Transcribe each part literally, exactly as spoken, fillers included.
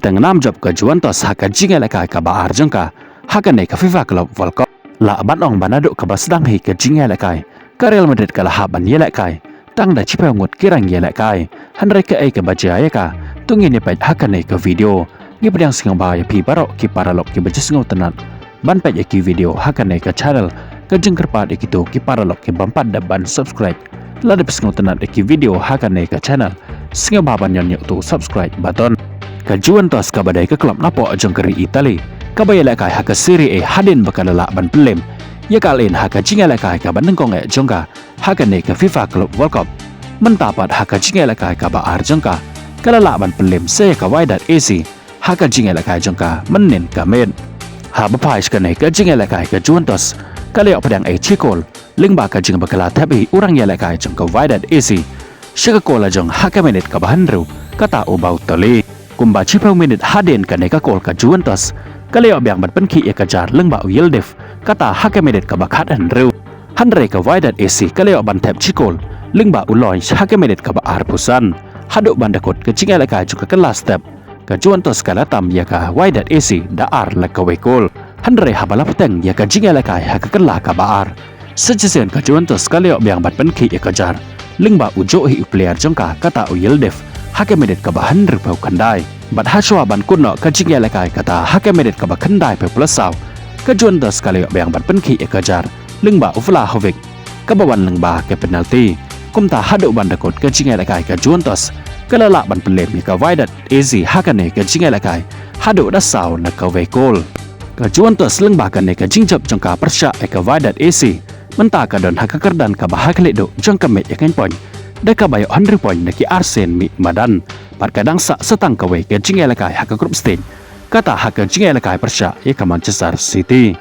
Tang nam jop ka Juventus ha ka jingïalehkai kaba ar jong ka ha kane ka FIFA Club World Cup. Lah ban ong ba naduh kaba sdang hi ka jingïalehkai, ka Real Madrid ka la hap ban ïalehkai tang da shiphew ngut ki rangïalehkai. Hynrei kaei kaba jia ïa ka, to ngin ïa peit ha kane ka video. Ngi pdiang sngewbha ïa phi baroh ki paralok kiba ju sngewtynnat ban peit ïa ki video ha kane ka channel. Ka jingkyrpad ïa kito ki paralok ki bym pat dep ban subscribe, lada phi sngewtynnat ïa ki video ha kane ka channel, sngewbha ban ñion ïa uto u subscribe button. Ka Juventus kaba dei ka club napoh jong ka ri Italy, kaba ïalehkai ha ka Serie A hadien ba ka la lah ban pynlem ïa ka Al Ain ha ka jingïalehkai kaba nyngkong eh jong ka ha kane ka FIFA Club World Cup. Mynta pat ha ka jingïalehkai kaba ar jong ka, ka la lah ban pynlem sa ïa ka Wydad A C ha ka jingïalehkai jong ka mynnin ka miet. Haba phai sha kane ka jingïalehkai ka Juventus ka la ïoh pdiang ei shi kol lyngba ka jingba ka la thep hi u rangïalehkai jong ka Wydad A C sha ka kol la jong ha ka minit kaba hynriew, kata u Balotelli. Kumba shiphew minit hadien kane ka kol ka Juventus ka la ïoh biang ban pynkhih ïa ka jar lyngba u Yildiz, kata ha ka minit kaba khathynriew. Hynrei ka Wydad A C ka la ïoh ban thep shi kol lyngba u Lloris ha ka minit kaba arphew san. Haduh ban da kut ka jingïalehkai jong ka kylla step, ka Juventus ka la tam ïa ka Wydad A C da ar la kawei kol. Hynrei haba la bteng ïa ka jingïalehkai ha ka kylla kaba ar, sa shisien ka Juventus ka la ïoh biang ban pynkhih ïa ka jar lyngba u juh hi u player jong ka, kata u Yildiz, ha ka minit kaba hynriewphew khyndai. Bad hashwa ban kut noh ka jingïalehkai, kata ha ka minit kaba khyndaiphew plus saw, ka Juventus ka la ïoh biang ban pynkhih ïa ka jar lyngba u Vlahovic, kaba wan lyngba ka penalty. Kumta haduh ban da kut ka jingïalehkai ka Juventus ka la lah ban pynlem ïa ka Wydad A C ha kane ka jingïalehkai haduh da saw na kawei kol. Ka Juventus lyngba kane ka jingjop jong ka pyrshah ïa ka Wydad A C, mynta ka don ha ka kyrdan kaba ha khlieh duh jong ka miej ïa ka point, da kaba ïoh hynriew point na ki arsien mih madan. Bad ka dang sah sa tang kawei ka jingïalehkai ha ka group stage, kata ha ka jingïalehkai pyrshah ïa ka Manchester City.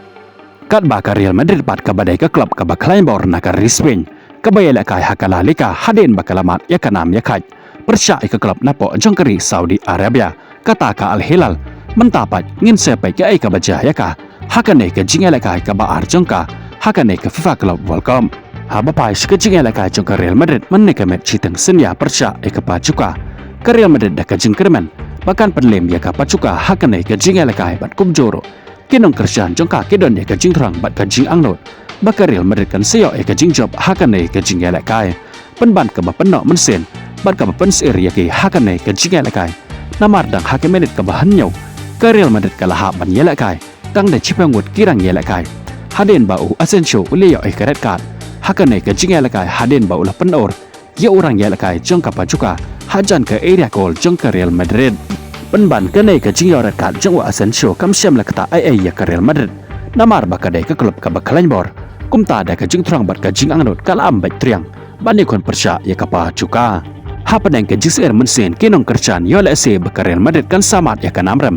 Katba ka Real Madrid pat kaba dei ka club kaba khlaiñ bor na ka ri Spain, kaba ïalehkai ha ka La Liga hadien ba ka la mad ïa ka nam ïa khait pyrshah ïa ka club napoh jong ka ri Saudi Arabia, kata ka Al Hilal. Mynta pat ngin sa peit kaei kaba jia ïa ka ha kane ka jingïalehkai kaba ar jong ka ha kane ka FIFA Club World Cup. Haba phai sha ka jingïalehkai jong ka Real Madrid mynne ka miet shiteng synñia pyrshah ïa ka Pachuca, ka Real Madrid da ka jingkyrmen ba kan pynlem ïa ka Pachuca ha kane ka jingïalehkai, bad kumjuh ruh ki nongkyrshan jong ka ki don ïa ka jingthrang bad ka jingangnud ba ka Real Madrid kan sa ïoh ïa ka jingjop ha kane ka jingïalehkai. Pynban kaba pynnoh mynsiem bad kaba pynsyier ïa ki ha kane ka jingïalehkai. Namar dang ha ka minit kaba hynñiew, ka Real Madrid ka la hap ban ïalehkai tang da shiphew ngut ki rangïalehkai, hadien ba u Asensio u la ïoh ïa ka red card ha kane ka jingïalehkai hadien ba u la pynur ïa u rangïalehkai jong ka Pachuca hajan ka area goal jong ka Real Madrid. Pynban kane ka jingïoh red card jong u Asensio kam shym la ktah ei ei ïa ka Real Madrid, namar ba ka dei ka club kaba khlaiñ bor. Kumta da ka jingthrang bad ka jingangnud ka la am beit triang ban ïakhun pyrshah ïa ka Pachuca. Hapdeng ka jingsyier mynsiem ki nongkyrshan ïoh lehse ba ka Real Madrid kan sa mad ïa ka nam rem,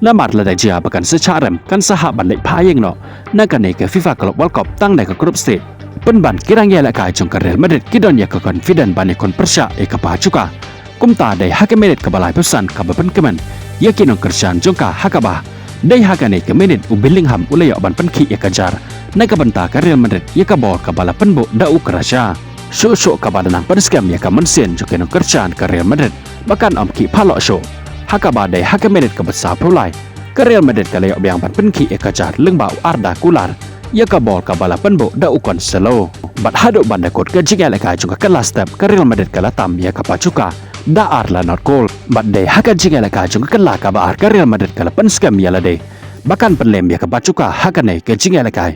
namar lada jia ba kan sa shah rem kan sa hap ban leit phai ïeng noh na kane ka FIFA Club World Cup tang da ka group stage. Pynban ki rangïalehkai jong ka Real Madrid ki don ïa ka confident ban ïakhun pyrshah ïa ka Pachuca. Kumta dei ha ka minit kaba laiphew san kaba pynkmen ïa ki nongkyrshan jong ka, ha kaba dei ha kane ka minit u Bellingham u la ïoh ban pynkhih ïa ka jar na ka bynta ka Real Madrid ïa ka bol kaba la pynbuh da u Cucurella. Shuh shuh kaba la nang pynskhem ïa ka mynsiem jong ki nongkyrshan ka Real Madrid ba kan ym khih phaloh shuh, ha kaba dei ha ka minit kaba sawphew lai, ka Real Madrid ka la ïoh biang ban pynkhih ïa ka jar lyngba u Arda Güler ïa ka bol kaba la pynbuh da u Cancelo. Bad haduh ban da kut ka jingïalehkai jong ka kylla step, ka Real Madrid ka la tam ïa ka Pachuca da ar la not kol. Bad dei ha ka jingïalehkai jong ka kylla kaba ar, ka Real Madrid ka la pynskhem ïa lade ba kan pynlem ïa ka Pachuca ha kane ka jingïalehkai,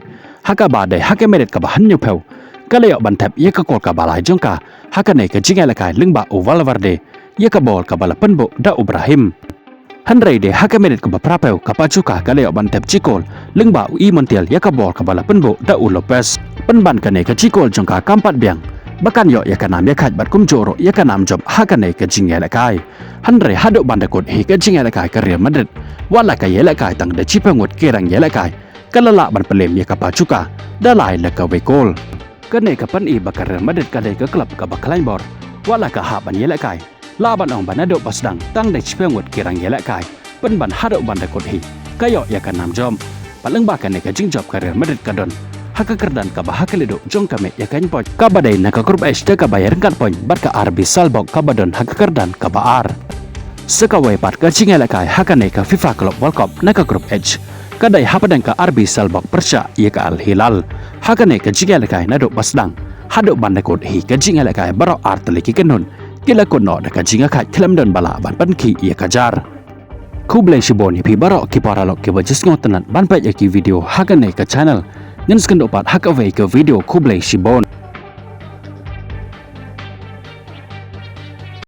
ha kaba dei ha ka minit kaba hynñiewphew, ka la ïoh ban thep ïa ka kol kaba lai jong ka ha kane ka jingïalehkai lyngba u Valverde ïa ka bol kaba la pynbuh da u Brahim. Hynrei dei ha ka minit kaba phraphew, ka Pachuca ka la ïoh ban thep shi kol lyngba u Montiel ïa ka bol kaba la pynbuh da u Lopez. Pynban kane ka shi kol jong ka kam pat biang ba kan ïoh ïa ka nam ïa khait bad kumjuh ruh ïa ka nam jop ha kane ka jingïalehkai. Hynrei haduh ban da kut hi ka jingïalehkai, ka Real Madrid, wat la ka ïalehkai tang da shiphew ngut ki rangïalehkai, ka la lah ban pynlem ïa ka Pachuca da lai la kawei kol. Kane ka pyni ba ka Real Madrid ka dei ka club kaba khlaiñ bor, wat la ka hap ban ïalehkai. Lah ban ong ba naduh ba sdang tang da shiphew ngut ki rangïalehkai, pynban haduh ban da kut hi ka ïoh ïa ka nam jop. Bad lyngba kane ka jingjop, ka Real Madrid ka don ha ka kyrdan kaba ha khlieh duh jong ka miej ïa ka point, kaba dei na ka group H da kaba ïaryngkat point bad ka R B Salzburg kaba don ha ka kyrdan kaba ar. Sa kawei pat ka jingïalehkai ha kane ka FIFA Club World Cup na ka Group H, ka dei hapdeng ka R B Salzburg pyrshah ïa ka Al Hilal. Ha kane ka jingïalehkai naduh ba sdang haduh ban da kut hi ka jingïalehkai, baroh artylli ki kynhun ki la kut noh da ka jingïakhaid khlem don ba lah ban pynkhih ïa ka jar. Khublei shibun ïa phi baroh ki paralok kiba ju sngewtynnat ban peit ïa ki video ha kane ka channel. Ngin sa ïakynduh pat ha kawei ka video, khublei shibun.